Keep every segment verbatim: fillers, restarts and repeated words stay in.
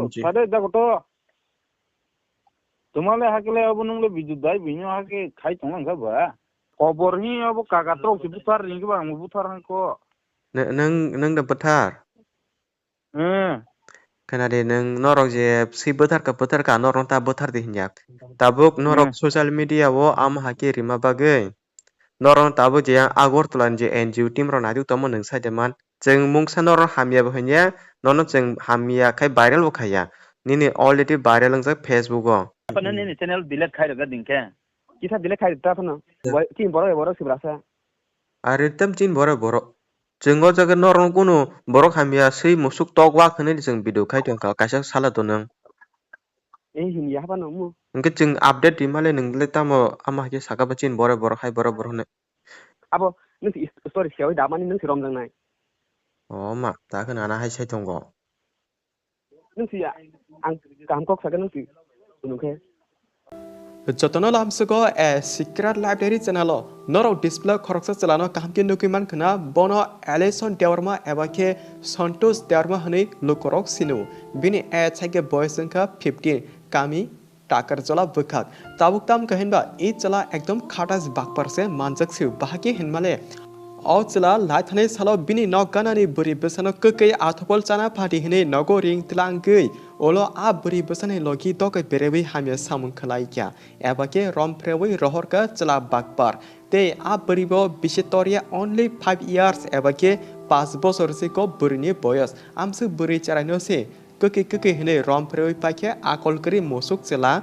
Ji. Sade jago to. Tumale hakele abo nungle bidu dai bini hake khai tong langkha ba. Kobor hi abo kaga trok si buthar ringkhe ba ang buthar hangko. Nw-, nwng, nwng da buthar? Hmm. Khna de nwng norok je si buthar ka buthar ka norok ta buthar de hinjak. Tabuk norok Hmm. social media o ama hake rima bagwi. Norok tabuk je yang Agartala ni je N G O team rok naitugwi tongmo nwng sai de man. Chwng mungsa norok hamya bo hinya, nono chwng hamya khai viral bo khaiya. Nini already viral wngjak Facebook o. Phano nini channel delete khai rwgwi ding khe. Kisa delete khai rwgwi phano. Wai, chini borok, borok sibra sa. Are tam chini borok, borok. Chwng o jaga norok kunu borok hamya swi musuk tok wak hinwi chwng video khai tongkha, kaisa sala to nwng. Eh, hini ya haba nangmu. Hwnkhe chwng update rimale nwng le tamo ama hai khe saka ba chini borok, borok hai borok, borok hinwi. Abo nwng si is-, story siyawi damani nwng si romjaknai. O ma, ta khna ana hai sai tongo. Nwng si ya, ang kaham kok sakhe nwng si, nungkhe. Jotono lamsugo a secret library channel o norok display khoroksa chwlano kaham khe nugwi mankha na, bono Alison Debbarma eba khe Santosh Debbarma hwnwi lukurok sino. Bini age hai khe boyos wngkha fifteen, kami Takarjala bwkhak. Tabuk tam kahinba i chwla ekdom khatas bakpar se manjak se, bahai khe hinmale. O chwla lai thani salo bini nok ganani bwrwi bwsano kwkwi athopol chana phati hinwi nogo ring tlangwi ulo a bwrwi bwsani logi dokai berewi hamya samung khlai kha, eba khe rom phrewi rohor kha chwla bakpar. Tei a bwrwi bo bisi toriya only five years eba khe paanch bosor se ko bwrwi ni boyos. Amswk bwrwi cherai no se kwkwi kwkwi hinwi rom phrewi paikhe akol kwrwi musuk chwla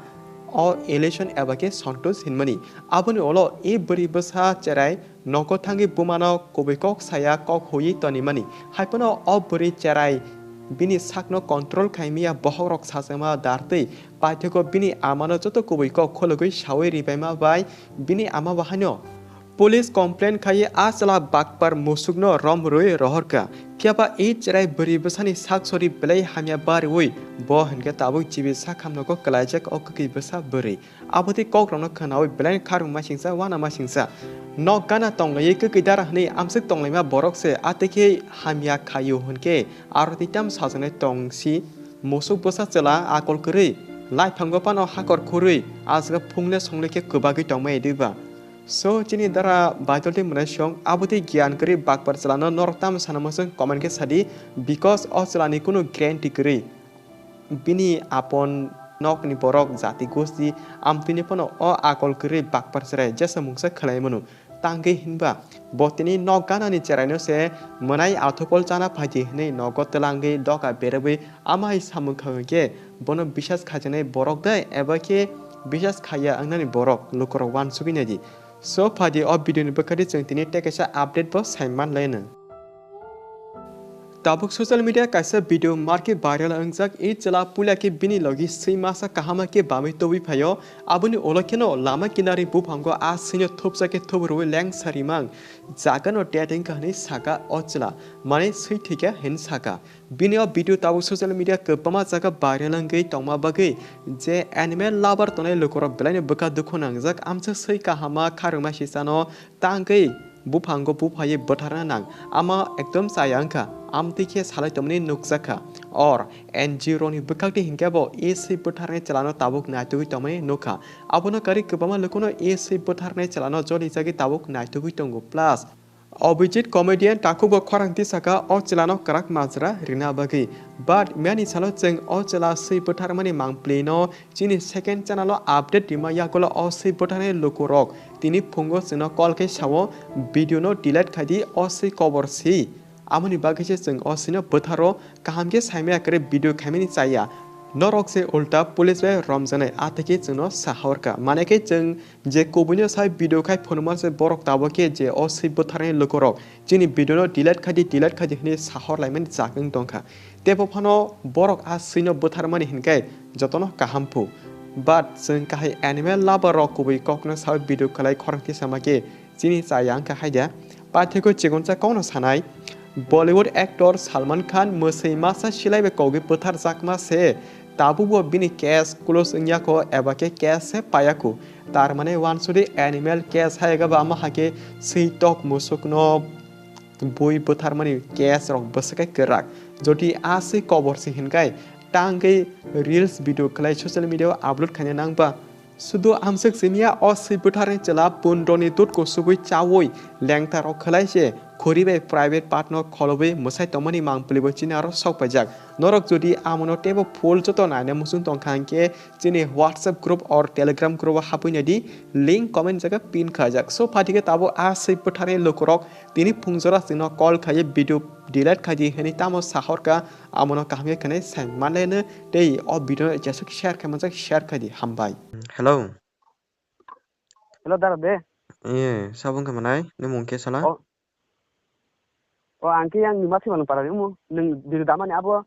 o Alison eba khe Santosh hinmani. Aboni ulo e bwrwi bwsa cherai nogo thangwi bumano kubui kok saya kok huiwi tonimani. Haiphano o bwrwi cherai bini sakno control khaimaya bohok rok sachama dartwi paithakgo bini amano joto kubui kok khologwi sawi ribaima bai bini ama bo haino Police complain khai a chwla bakpar musukno rom rwi rohorkha. Phiya ba i chwrai bwrwi bwsani sak sori belai hamya bariwi bo hinkhe tabuk G B sakhamnogo kwlaijak o kwkwi bwsa bwrwi. Abotwi kokrokno khwnawi belai kharwngma singsa uanama singsa. Nok gana tonglaiwi kwkwi dara hwnwi amswk tonglaima borok se a tei khe hamya khaio hwnkhe aro tei tamo sajaknai tong si musuk bwsa chwla akol kwrwi laithango phano hakor khurwi a jaga phungle songle khe kwbagwi tongmaya diba. So, chini dara Baidol tei mwnaisong, abotwi giyan kwrwi bakpar chwlano norok tamo sana mwswk comment khe sadi, because o chwlani kunu guarantee kwrwi. Bini apon nokni borok, jati gosti, amtwini phano o akol kwrwi bakpar chwrai jesa mungsa khwlai mano. Tangwi hinba, bo tini nok ganani chwraino se mwnai athopol chana phaidi hwnwi nogo twlangwi doka berwi ama hai samung kha hwnkhe bono bisas khaijaknai borok de eba khe bisas khaiya wngnani borok lukurok uansugwi naidi. So, phaidi o video ni bwkhadi chwng tini tei kaisa update bo sai man laino. Tabuk social media kaisa video marke viral wngjak, i chwla puila khe bini logi swi masa kahama khe bamwi tobwi phaio. Aboni ulo kheno lama kinari buphango a swino thupsa khe thup rwui leng sarimang jagano tet wngkha hwnwi saka o chwla, mane swi thwikha hwn saka. Bini o video tabuk social media kwbangma jaga viral wngwi tongma bagwi je animal lover tongnai lukurok belaino bwkha dukhu nangjak, amsa swi kahama kharwngma sisano tangwi buphango buphaiwi bwtharna nang, ama ekdom chaya wngkha, amtwi khe salai tongmani nukjakha. Or N G O rokni bwkhakni hinkhe bo e swi bwtharnai chwlano tabuk naitugwi tongmani nukha. Abono karwi kwbangma lukuno e swi bwtharnai chwlano jolijagwi tabuk naitugwi tongo. Plus, Abhijit comedian takhukbo khorang tisaka o chwlano kwrak majra rina bagwi. But miyani salo chwng o chwla swi bwtharmani mangpli no chini second channel o update rima yagulo o swi bwtharnai lukurok tini phungo chwngno call khe sao, video no delete khaidi, o swi kobor si. Amoni bagwi se chwng o swino bwtharo kaham khe saimaya kwrwi video khaimani chaya. Norok se ulta police bai romjaknai, a thai khe chwngno sahorkha. Mane khe chwng je kubuino sai video khai phunukma se borok tabuk khe je o swi bwtharnai lukurok chini video no delete khaidi, delete khaidi hwnwi sahor laimani chak wng tongkha. Teibo phano borok a swino bwtharmani hinkhe jotono kaham phu. But chwng kahai animal lover rok kubui kokno sawi video khlai khorang tisama khe chini chaya wngkha haida. Paithakgo chikonsa kokno sanai, Bollywood actor Salman Khan mwswi masa silai bai kogwi bwtharjakma se, tabukbo bini case close wngya kho eba khe case se paiya kho. Tar mane wansudi animal case hai ega ba ama hakhe swi tok musukno bui bwtharmani case rok bwswk khe kwrak. Jodi a swi kobor se hinkai Tangwi reels video khlai social media o upload khaina nangba. Sudu amswk siniya o swi bwtharni chwla pundroni dut kusugwi chawi lengtarok khlai se khuri bai private part no kholobwi mwsai tongmani mangpili bo chini aro sok paijak. Norok jodi amono teibo full joto naina muchung tongkha hinkhe chini WhatsApp group or Telegram group o habwi naidi, link comment jaga pin khajak. So phathikhe tabuk a swi bwtharni lukurok tini phungjora chwngno call khaiwi video delete khaidi hwnwi tamo sahorkha, amono kaham khe khwnai sai manlaino tei o video no jesuk share khai manjak share khaidi, hambai. Hello. Hello, dara de. Eh, sabung khe manai, ni mung khe sala? Oh. Oh, ang khe yang ni masi mano para ni mo. Nung diri damani abo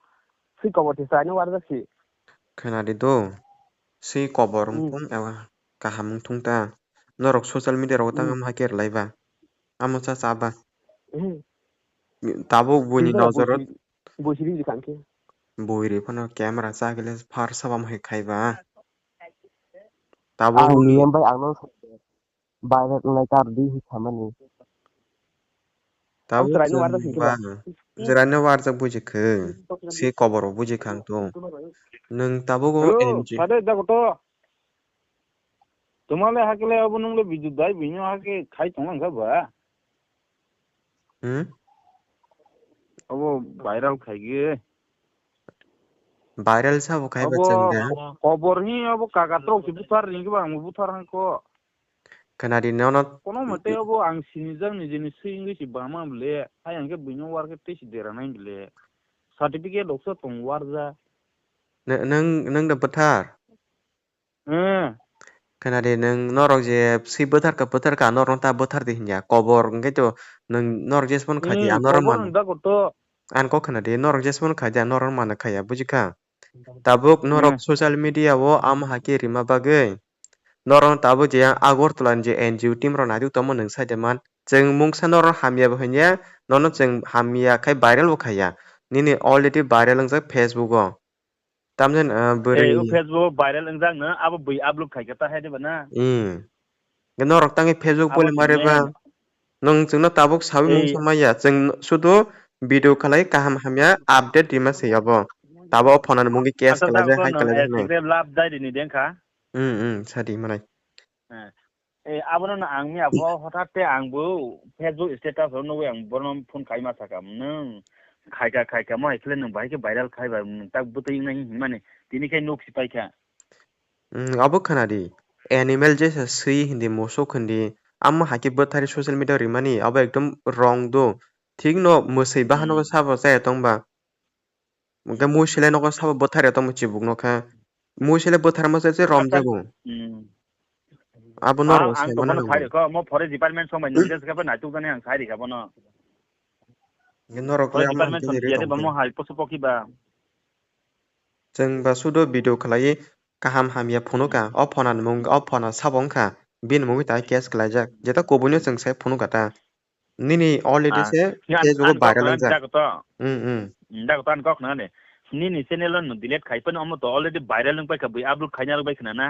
si kobor ti sai no warjak si. Khwnadi do. Si kobor Hmm. wngthung ewa kaham wngthung ta. Norok social media rogo tang Hmm. wngma khe rwlai ba. Amo cha cha ba. Hmm. Tabuk buini Nung nojoro buisi, buisi ri di kang khe. Buiri phano camera chagile phar sabam hai khai ba. Tabuk Ang niyam bai ang no viral wngnai tar di hi samani. Tabuk Ang chwraino warjak chwng singkhe ba. Ba. Chwraino warjak buji khe. Si kobor bo buji kha ang to. Nwng tabuk o Hello, N G. Sade jago to. Tumale hakle abo nungle video dai bini hake khai tong lang ba. Hmm? Abo viral khai ge. Viral sabo khai ba Abo chwng de. Kobor hi abo kaga trok si buthar ring ba ang buthar hang ko. Khwnadi nono. Kono mate abo ang sinijak ni jini swi wngwi si bama bole. Hai ang khe buino war khe tei si dera nai bole. Certificate rok so tong warja. Nw-, nwng, nwng da bwthar? Hmm. Khwnadi nwng norok je swi bwthar ka, bwthar ka, norok ta bwthar di hinya. Kobor hwnkhe to nwng norok jesmon khai di, Hmm, ano kobor mano. Ang da koto. Ang kok khwnadi norok jesmon khai di, ano mano khaya, buji kha? Tabuk norok Hmm. social media o amo hai khe rima bagwi norok tabuk je Agartala ni je N G O team rok naitugwi tongmo nwng sai de man. Chwng mungsa norok hamya bo hinya, nono chwng hamya khai viral bo khaiya. Nini already viral wngjak Facebook o. Tamjani, ah, bwrwi. Ei, o Facebook o viral wngjak no, abo bwi upload khai khe ta hai de ba na? Hmm. Norok tangwi Facebook Abo bole mare ba. Nwng chwngno tabuk sawi mung Ei. Samaya, chwng sudu video khalai kaham hamya update rima se abo. Tabo phonani mungwi case Asa kalaijak, hai kalaijak hinwi. Instagram live dai rini dengkha. Hmm, hmm, sadi manai. Eh, eh, abono no ang miya bo hothat te ang bo Facebook status o nugwi ang bono phone khai ma sakha, nwng khaika khaika mo hai khle nwng bahai khe viral khai ba nwng tak bwtwi wngnai hinmani tini khe nuk si paikha. Hmm, abo khwnadi. Animal jesa swi hindi, musuk hindi. Amo hai khe bwthari social media rimani, abo ekdom wrong do. Thik no mwswi bahano Hmm. Sabo chaya tongba. Hwnkhe mui sele nogo sabo bwthar ya tongmo chibuk no kha. Mui sele bwthar ma se rom jago. Hmm. Abo norok ang sai mano tongmani hwnwi. Phai rikha, omo forest department song bai nung jesa khe naituk jani ang sai rikha bono. Hwnkhe norok le forest amo department hwnkhe song ri tiyari tong bamo khe. Hai poso poki ba. Chwng ba sudo video khlai kaham hamya phunukha. O phonani mung, o phona sabo wngkha. Bini mungwi tai case khlaijak. Jeta kubui no chwng sai phunukha ta. Nini already Ah, se ya, Facebook o ang kok viral na wngjak. Dago to. Mm, mm. Mm, dago to ang kok na ne. Nini channel no delete khai pano omo to already viral wng paikha bui upload khaina rw bai khna na.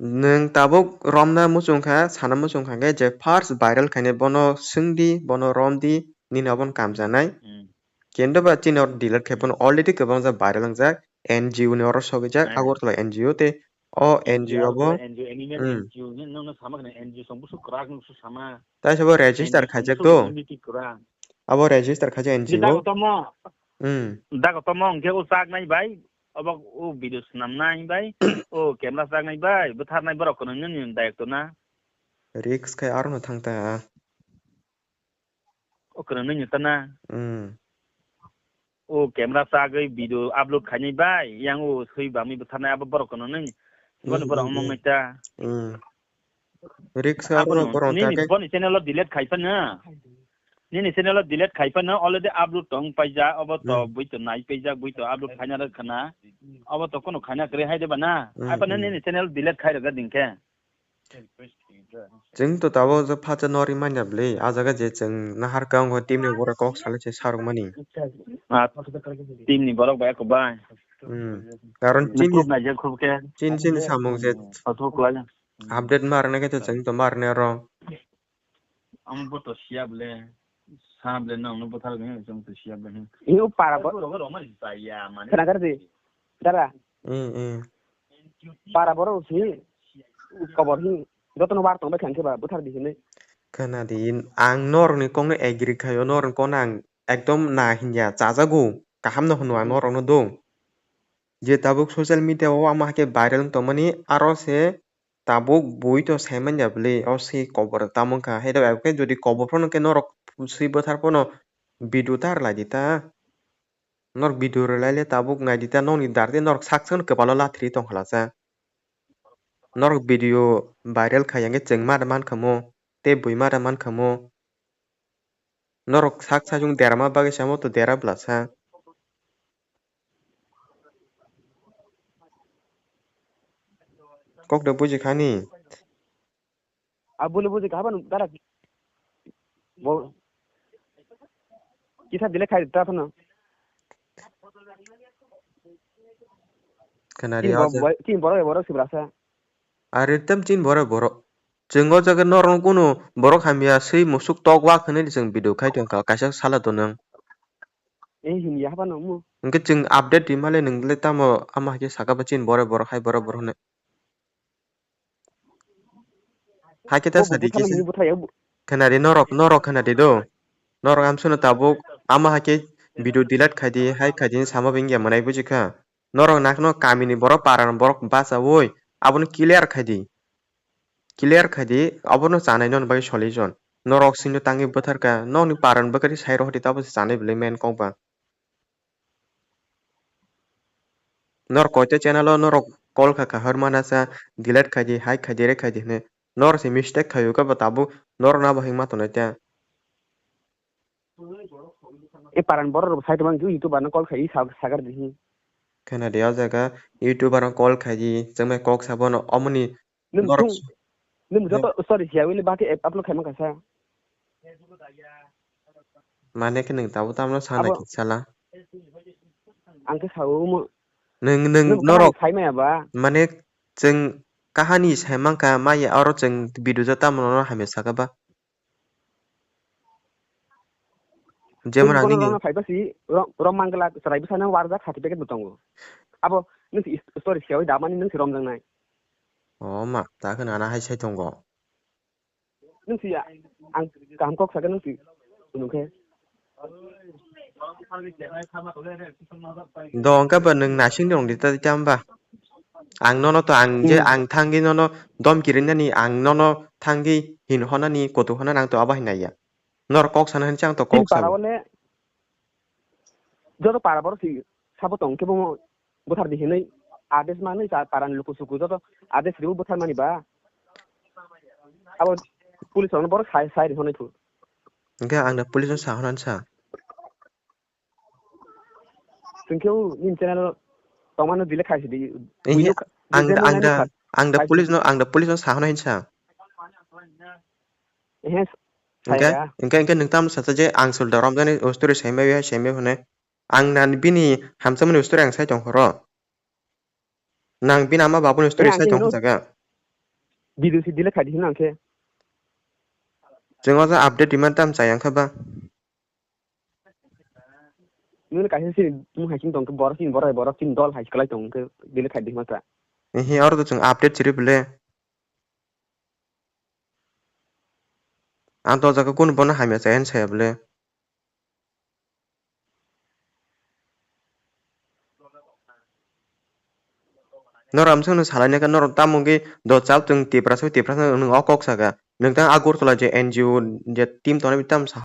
Nwng tabuk romna muchung kha, sana muchung kha khe je first viral khainai bono swngdi, bono romdi, nini obono kamjanai. Mm. Kendo ba chini oro delete khai bono already kwbangja viral wngjak, N G O ni oro sogwijak, Ai. Agartala N G O tei o N G O N G O bo, abo N G O, animal hmm. N G O, nini nono sama khna N G O song busu kwrak nuksu sama. Tai sabo register N G O khaijak song to. Busu unity kwrak. Abo register khaijak N G O. Dago tomo. Hmm. Dago tomo hwnkhe o chak nai bai, obo o video swnam nai bai, o camera chak nai bai, bwthar nai borok kono nini director na. Risk khai aro no thang ta. O kwrwngwi nwi tana. Hmm. O camera chagwi video upload khainai bai, yang o swi bangwi bwtharnai abo borok kwrwngwi. Boni hmm, borok hmm, omong hmm. Nai ta. Hmm. Risk abo abo no no. Borok nini ta khe boni channel o delete khai phano. Nini channel o delete khai phano already upload tong paija, obo to hmm. Bui to nai paija, bui to upload khaina rw khana. Obo to kono khaina kwrwi hai de ba na. Hmm, ai phano hmm. Nini channel delete khai rwga ding khe. Chwng to tabuk je phacha nori manya bwlwi, ah jaga je chwng nahar khe wngkha team ni borok kok salai se sarwk mani. Ah, team ni borok bai kwbai. Hmm. Karon chini, naijak khub khe. Chini, chini samung je auto kwlai. Update ma rwna khe to chwng to ma rwna oro. Amo bo to siya bwle. Thangle nongno bwthar gwnwi chwng twi siya bwlai. Iyo para bo. Borok rok mani chaya mani. Khna kar di. Dara. Hmm, hmm. Para borok si kobor hin jotono war tong bai kha hwnkhe ba bwthar di hinwi. Khna di, ang norokni kokno agree khaio, norokni kokno ang ekdom na hinya chajago, kaham no hwnwi ang norokno do. Je tabuk social media o ama hakhe viral wng tongmani, aro se tabuk bui to sai manya bwle, o se kobor tamo wngkha. Hai rok khe jodi kobor phano khe norok swi bwthar phano video ta rwlai di ta. Norok video rwlai le tabuk nai di ta, nokni dar tei norok sak sak no kwpalo lathri tong khala cha. Norok video viral khai ya khe chwng ma da man kha mo, tei bui ma da man kha mo. Norok sak sak wng derama bagwi samo to dera bwla sa. Kok de buji khani. Aboni buji kha bani dara. Bo kisa delay khai ta phano. Khna ri o je. Chini borok borok sibra sa. Are tam chini borok borok. Chwng o jaga norok kunu borok hamya swi musuk tok wak hinwi chwng video khai tongkha kaisa sala to nwng. Eh, hinya haba nangmu. Hwnkhe chwng update rimale nwng le tamo ama hai khe saka ba chini borok borok hai borok borok hinwi. Hai khe ta sadi kisa. Khna di norok, norok khna di do. Norok amsano tabuk ama hai khe video delete khai di, hai khai di hinwi sama bengya mwnai buji kha. Norok nakno kamini borok, parani borok bachaui abono clear khai di. Clear khai di, abono chanai noni bagwi solution. Norok sino tangwi bwtharkha, nokni parani bwkhari sai rohor di, tabo se chanai belai main kok ba. Norok koita channel o norok call kha, kahar mana sa, delete khai di, hai khai di, re khai di hwnwi. Norok se mistake khai o khe bo tabuk norok no abo hingma tongnai ta. E paran borok rok side man YouTube ano call khai sa-, sagar di hi. Khena de o jaga YouTube ano call khai di, chwngmai kok sabo no omoni. Nwng norok thung, nwng joto story siya wili bati upload khai man kaisa. Mane khe nwng tabuk tamo sana abo khe sala. Ang khe sao mo. Nwng, nwng norok sai maya ba. Mane chwng kahani sai man kha, maya oro chwng video ja tamo no hamya saka ba. Jemon ani ni. Phaiba si rom, rom mangla chwrai bwsano warjak certificate bo tongo. Abo nwng si story siyawi damani nwng si romjaknai. O ma, ta khna ana hai sai tongo. Nwng si ang kaham kok sakhe nwng si nungkhe. Do hwnkhe bo nwng nasing rong di ta, ta hwnba? Ang nono to ang je ang thangwi nono domki rinani, ang nono thangwi hin honani, kutu honani ang to abo hai naiya. Norok kok sana hinwi chang to kok sabo. Joto para borok si sabo tong khe bo bwthar di hinwi ades manwi cha paran luku suku joto ades ribo bwthar mani ba. Abo police rokno borok sai, sai ri honai thu. Hwnkhe ang da police no sa honani sa. Tungkhe o nini channel tongmano delete khai sidi. Ang da, ang da, ang da police no, ang da police no sa honai hinsa. Ehe, hwnkhe, hwnkhe, hwnkhe nwng tamo sacha je ang sulda romjani story saimaya, saimaya hwnwi. Ang nani bini hamjakmani story ang sai tong horo. Nang bini ama babuni story sai tong jaga. Video si delete khai di hinang khe. Chwng o ja update demand tam chayang kha ba. Nwng kaisa sini mung hai sini tong khe borok sini borok hai borok sini dol hai kwlai tong khe delete khai di hinang kha. Ehe oro to chwng update chiri bwle. Ang to o jaga kunu bono hamya chaya hinwi saya bwle. Norok amsano salainai khe norok tamo wngwi do chao chwng Tiprasa, Tiprasa nwng o kok saka. Nwng tang Agartala je N G O je team tongnai tamo sa.